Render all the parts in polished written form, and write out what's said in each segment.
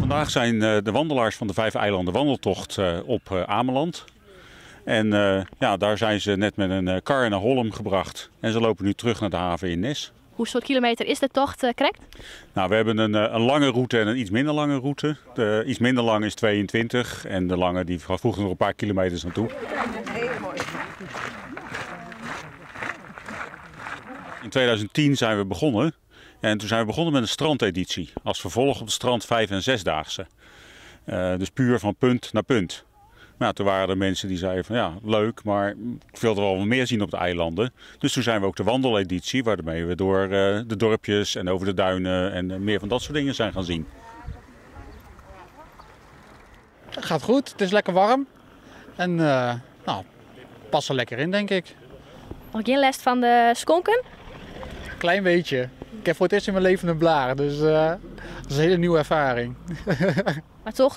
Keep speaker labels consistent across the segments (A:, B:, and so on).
A: Vandaag zijn de wandelaars van de Vijf Eilanden Wandeltocht op Ameland. En ja, daar zijn ze net met een kar naar Hollum gebracht. En ze lopen nu terug naar de haven in Nes.
B: Hoefolle kilometer is de tocht krekt?
A: Nou, we hebben een lange route en een iets minder lange route. De iets minder lange is 22 en de lange die voegt nog een paar kilometers aan toe. In 2010 zijn we begonnen. En toen zijn we begonnen met een strandeditie. Als vervolg op de strand 5- en 6-daagse. Dus puur van punt naar punt. Maar ja, toen waren er mensen die zeiden van ja, leuk, maar ik wilde wel wat meer zien op de eilanden. Dus toen zijn we ook de wandeleditie, waarmee we door de dorpjes en over de duinen en meer van dat soort dingen zijn gaan zien.
C: Het gaat goed, het is lekker warm. En nou, pas er lekker in, denk ik.
B: Nog geen last van de skonken?
C: Klein beetje. Ik heb voor het eerst in mijn leven een blaar, dus dat is een hele nieuwe ervaring.
B: Maar toch,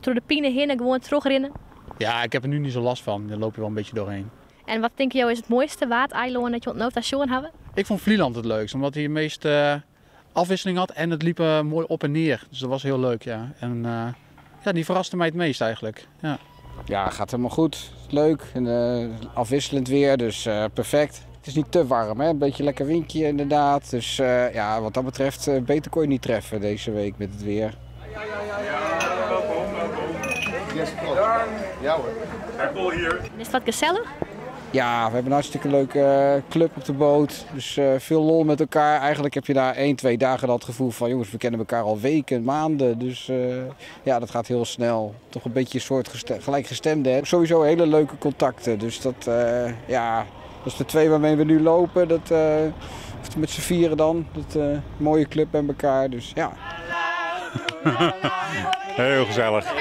B: door de pine heen en gewoon terugrennen?
C: Ja, ik heb er nu niet zo last van. Daar loop je wel een beetje doorheen.
B: En wat denk je is het mooiste waadeiland dat je op hebben?
C: Ik vond Vlieland het leukst, omdat hij de meeste afwisseling had en het liep mooi op en neer. Dus dat was heel leuk, ja. En ja, die verraste mij het meest eigenlijk. Ja,
D: ja, gaat helemaal goed. Leuk en afwisselend weer, dus perfect. Het is niet te warm, hè? Een beetje lekker windje inderdaad. Dus ja, wat dat betreft, beter kon je niet treffen deze week met het weer.
A: Ja, ja, ja, welkom, welkom. Ja hoor. Herpel hier.
B: Is het wat gezellig?
D: Ja, we hebben een hartstikke leuke club op de boot. Dus veel lol met elkaar. Eigenlijk heb je daar 1, 2 dagen dat gevoel van jongens, we kennen elkaar al weken, maanden. Dus ja, dat gaat heel snel. Toch een beetje een soort gelijkgestemde. Hè? Sowieso hele leuke contacten. Dus dat, ja, dat is de twee waarmee we nu lopen. Dat, met z'n vieren dan. Dat, mooie club bij elkaar. Dus ja.
A: Heel gezellig.